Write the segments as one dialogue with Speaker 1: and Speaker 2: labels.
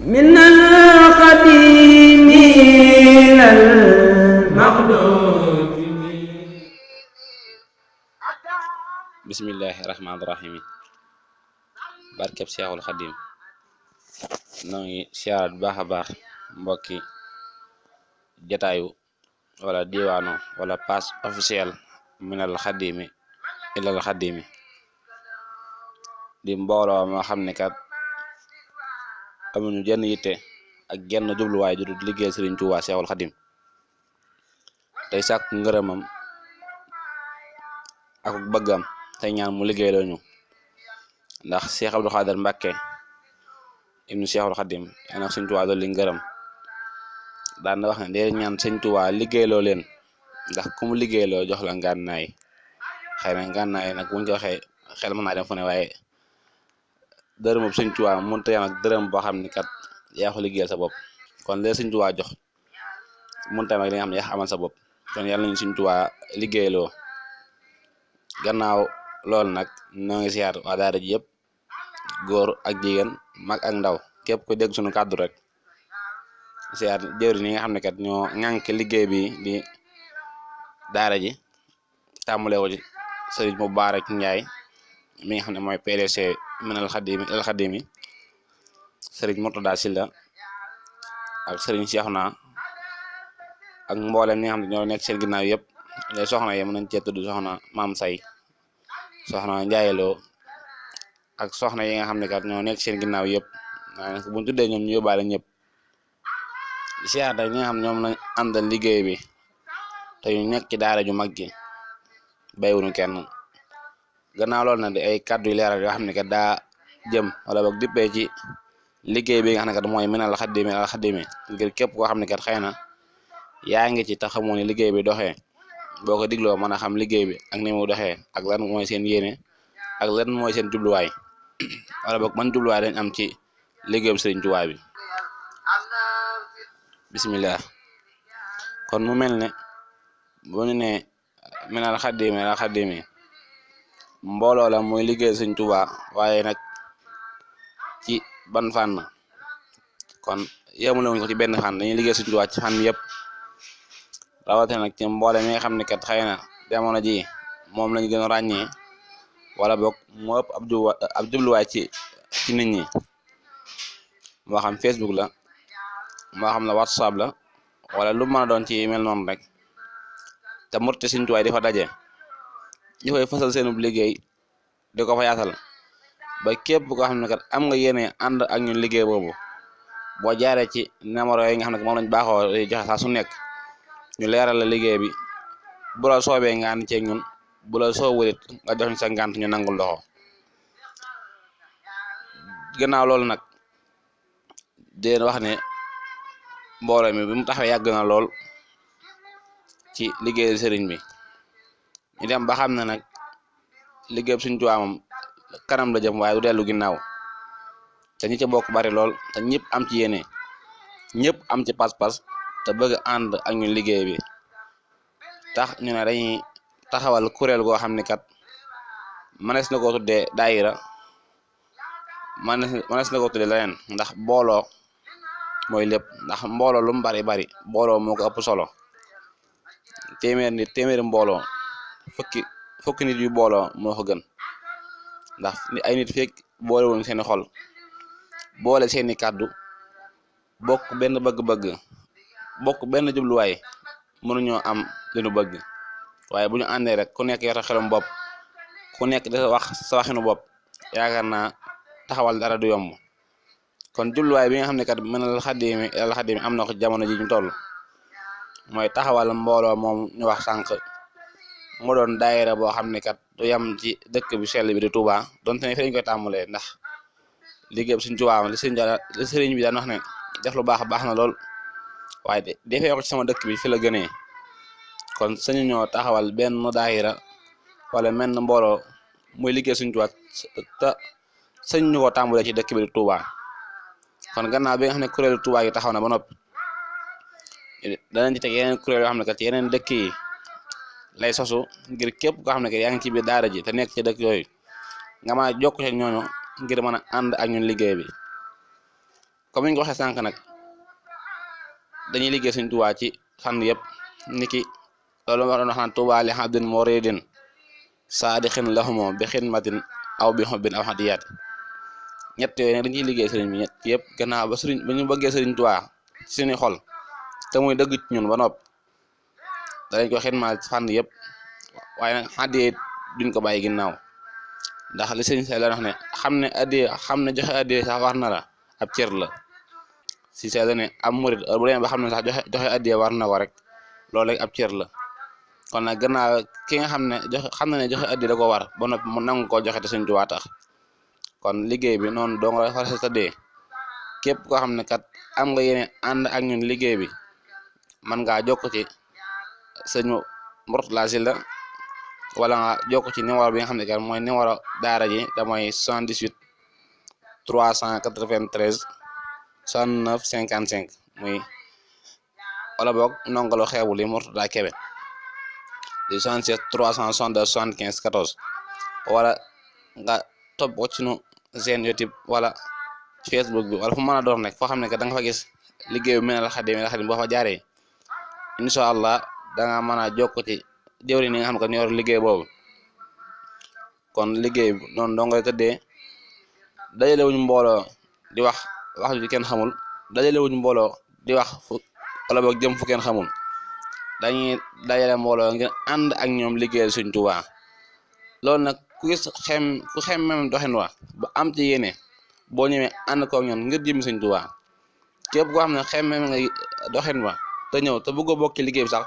Speaker 1: من القديم إلى المخلوق.
Speaker 2: bismillahi rahmaani rahim barkeb Seexul Xadim noo ngi siyaar bu baax a baax mbokki jataayu wala diwaano wala page officiel minal xadimi ilal xadimi di mbooloo moo xam ne kat amuñu jenn yitte ak genn jubluwaay ju dul liggéey Sëriñ Tuubaa Seexul Xadim tey sàkk ngërëmam ak bëggam tey ñaan mu liggéey loo ñu ndax Cheikh Abdou Khader Mbacke ibnu Cheikhul Khadim yàlla na Sëñ Tuubaa dolli ngërëm daan na wax ne dee ñaan Sëñ Tuubaa liggéeyloo leen ndax ku mu liggéeyloo jox la ngànnaay xëy na ngànnaay nag buñ ko waxee xel mën naa dem fu ne waaye dërëm Sëñ Tuubaa mënut a yem ak dërëm boo xam ne kat yaa ko liggéeyal sa bopp kon lee Sëñ Tuubaa jox mënut a yem ak li nga xam ne yaa amal sa bopp kon yàlla nañu Sëñ Tuubaa liggéeyloo. Gannaaw loolu nag ñoo ngi siyaar waa daara ji yëpp góor ak jigéen mag ak ndaw képp ku dégg suñu kàddu rek siyaar jëwri ñi nga xam ne kat ñoo ŋànk liggéey bi di daara ji tàmbalee ko ci sëriñ Mubaarak Njaay mi nga xam ne mooy PDC minal xadimi ilal xadimi sëriñ Murtada Silla ak sëriñ Seexuna ak mboolem ñi nga xam ne ñoo nekk seen ginnaaw yëpp les soxna yi mën nañ cee tudd soxna Maam Say soxna Njaayeloo ak soxna yi nga xam ne kat ñoo nekk seen ginnaaw yëpp waaye buñ tuddee ñoom ñu yóbbaale ñëpp siyaar ñi nga xam ñoom lañ àndal liggéey bi te ñu nekk ci daara ju mag gi baywuñu kenn gannaaw loolu nag di ay kàddu yu leeral yoo xam ne kat daa jëm wala boog dippee ci liggéey bi nga xam ne kat mooy minal xadimi al xadimi ngir képp koo xam ne kat xëy na yaa ngi ci te xamoo ne liggéey bi doxee boo ko digloo mën a xam liggéey bi ak ni mu doxee ak lan mooy seen yéene ak lan mooy seen jubluwaay wala boog man jubluwaay dañ am ci liggéeyam Sëriñ Tuubaa bi bismillah kon mu mel ne bu ñu ne minal xadimi al xadimi mbooloo la muy liggéey Sëriñ Tuubaa waaye nag ci ban fànn kon yemule wuñ ko ci benn fànn dañuy liggéey Sëriñ Tuubaa ci fànn yëpp rawatina nag ci mboole mi nga xam ne kat xëy na jamono ji moom lañu gën a ràññee wala boog moo ëpp ab jubluwaay ci nit ñi moo xam Facebook la moo xam ne WhatsApp la wala lu mën a doon ci mel noonu rek te murte Sëriñ Tuubaa di fa daje ñu koy fasal seenub liggéey di ko fa yaatal ba képp koo xam ne kat am nga yéene ànd ak ñun liggéey boobu boo jaaree ci numéro yi nga xam ne moom lañ baaxoo joxe saa su nekk ñu leeral la liggéey bi bu la soobee nga ànd ceeg ñun bu la soowulit nga jox ñu sa ngànt ñu nangul loxo gannaaw loolu nag di leen wax ne mbooloo mi bi mu taxawee yàgg na lool ci liggéey sëriñ bi ñu dem ba xam ne nag liggéey Sëriñ Tuubaa moom kanam la jëm waaye du dellu ginnaaw te ñi ci bokk bari lool te ñëpp am ci yéene ñëpp am ci pas-pas te bëgg ànd ak ñun liggéey bi tax ñu ne dañuy taxawal kuréel goo xam ne kat mënees na ko tuddee daayira mënees na ko tuddee leneen ndax mbooloo mooy lépp ndax mbooloo lu mu bari mbooloo moo ko ëpp solo téeméeri mbooloo fukki nit yu booloo moo ko gën ndax ay nit fekk boole wuñ seeni xol boole seeni kàddu bokk benn bëgg-bëgg bokk benn jubluwaay mënuñoo am li nu bëgg waaye bu ñu àndee rek ku nekk yor xelum bopp ku nekk da wax sa waxinu bopp yaakaar naa taxawal dara du yomb kon jubluwaay bi nga xam ne kat minal xadimi ilal xadimi am na ko jamono ji ñu toll mooy taxawal mbooloo moom ñu wax sànq mu doon daayira boo xam ne kat du yam ci dëkk bi sell bi di Touba donte ne fi lañ koy tàmbalee ndax liggéey Sëriñ Tuubaa li sëriñ bi daan wax ne def lu baax na lool waaye defee ko ci sama dëkk bi fi la gënee kon sañu ñoo taxawal benn daayira wala menn mbooloo muy liggéey Sëriñ Tuubaa te sañ ñu ko tàmbalee ci dëkk bi di Touba kon gannaaw bi nga xam ne kuréelu Touba yi taxaw na ba noppi danañ ci teg yeneen kuréel yoo xam ne kat ci yeneen dëkk yi lay sosu ngir képp koo xam ne kat yaa ngi ci biir daara ji te nekk ci dëkk yooyu nga mën a jokk ci ñooñu ngir mën a ànd ak ñun liggéey bi comme ni ñu ko waxee sànq nag dañuy liggéey Sëñ Tuubaa ci fànn yëpp niki loolu ma doon wax naan Tuubaa li abdin muridin saadixin lahumo bi xidmatin aw bi xubbin aw hadiyaat ñett yooyu nag dañuy liggéey sëriñ bi ñett yëpp gannaaw ba ñu bëggee Sëriñ Tuubaa ci suñu xol te muy dëgg ci ñun ba nopp danañ ko xidmaal ci fànn yëpp waaye nag hadiya duñ ko bàyyi ginnaaw ndax li sëriñ Seex la wax ne xam ne joxe hadiya sax war na la ab cër la si Seex la ne am murid bu demee ba xam ne sax joxe hadiya war na ko rek loolu rek ab cër la kon nag gannaaw ki nga xam ne joxe hadiya da ko war ba noppi mu nangu koo joxe te Sëriñ Tuubaa tax kon liggéey bi noonu dong la fa tëddee képp koo xam ne kat am nga yéene ànd ak ñun liggéey bi man ngaa jokk ci sëñ Mourtala Sylla wala nga jokk ci numéro bi nga xam ne kat mooy numéro daara ji te mooy 78 393 69 55 muy wala boog ndongolo xeebul yi Mourtada Kebe di 77 362 75 14 wala nga topp ko ci nu seen YouTube wala Facebook bi wala fu mën a doon rek foo xam ne que da nga fa gis liggéey bu Minal Xadim boo fa jaaree incha allah da nga mën a jokk ci jëwri ni nga xam ne que ñoo yor liggéey boobu kon liggéey bi noonu doo ngay tëddee dajale wuñ mbooloo di wax ju kenn xamul dajale wuñ mbooloo di wax fu wala boog jëm fu kenn xamul dañuy dajale mbooloo ngir ànd ak ñoom liggéeyal Sëriñ Tuubaa loolu nag ku xem même doxin wa bu am ci yéene boo ñëwee ànd ko ñoom ngir jëmi Sëriñ Tuubaa képp koo xam ne xem même nga doxin wa te ñëw te bëggoo bokk ci liggéey bi sax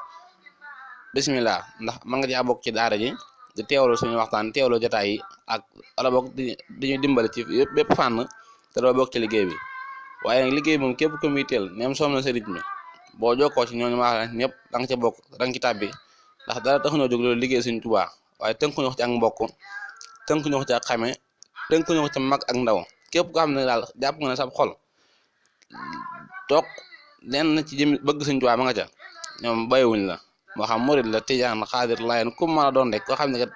Speaker 2: bismillah ndax mën nga caa bokk ci daara ji di teewlu suñu waxtaan teewlu jotaay yi ak wala bokk diñu dimbali ci bépp fànn te doo bokk ci liggéey bi waaye nag liggéey moom képp ko muy teel nem soom na sa rythme boo jokkoo ci ñooñu wax ñëpp da nga ca bokk da nga ci tàbbi ndax dara taxuñoo jóg loolu liggéey Sëriñ Tuubaa waaye tënkuñu wax ci ak mbokk tënkuñu wax ci ak xame tënkuñu wax ci mag ak ndaw képp ko xam ne daal jàpp nga ne sab xol toog lenn ci jëmi bëgg Sëriñ Tuubaa ma nga ca ñoom bàyyiwuñ la moo xam murid la tijaan xaadir laayeen ku mën a doon rek koo xam ne kat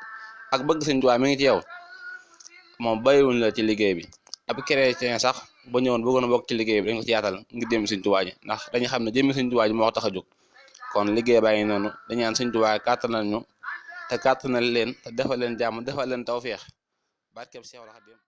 Speaker 2: ak bëgg Sëriñ Tuubaa mi ngi ci yow moom bàyyiwuñ la ci liggéey bi ab chrétien sax ba ñëwoon bëggoon a bokk ci liggéey bi dañ ko ci yaatal ngir jëmmi Sëriñ Tuubaa ji ndax dañu xam ne jëmmi Sëriñ Tuubaa ji moo tax a jóg kon liggéey baa ngi noonu dañu naan Sëriñ Tuubaa kàttanal ñu te kàttanal leen te defal leen jàmm defal leen tawfeex barkeb Seexul Xadiim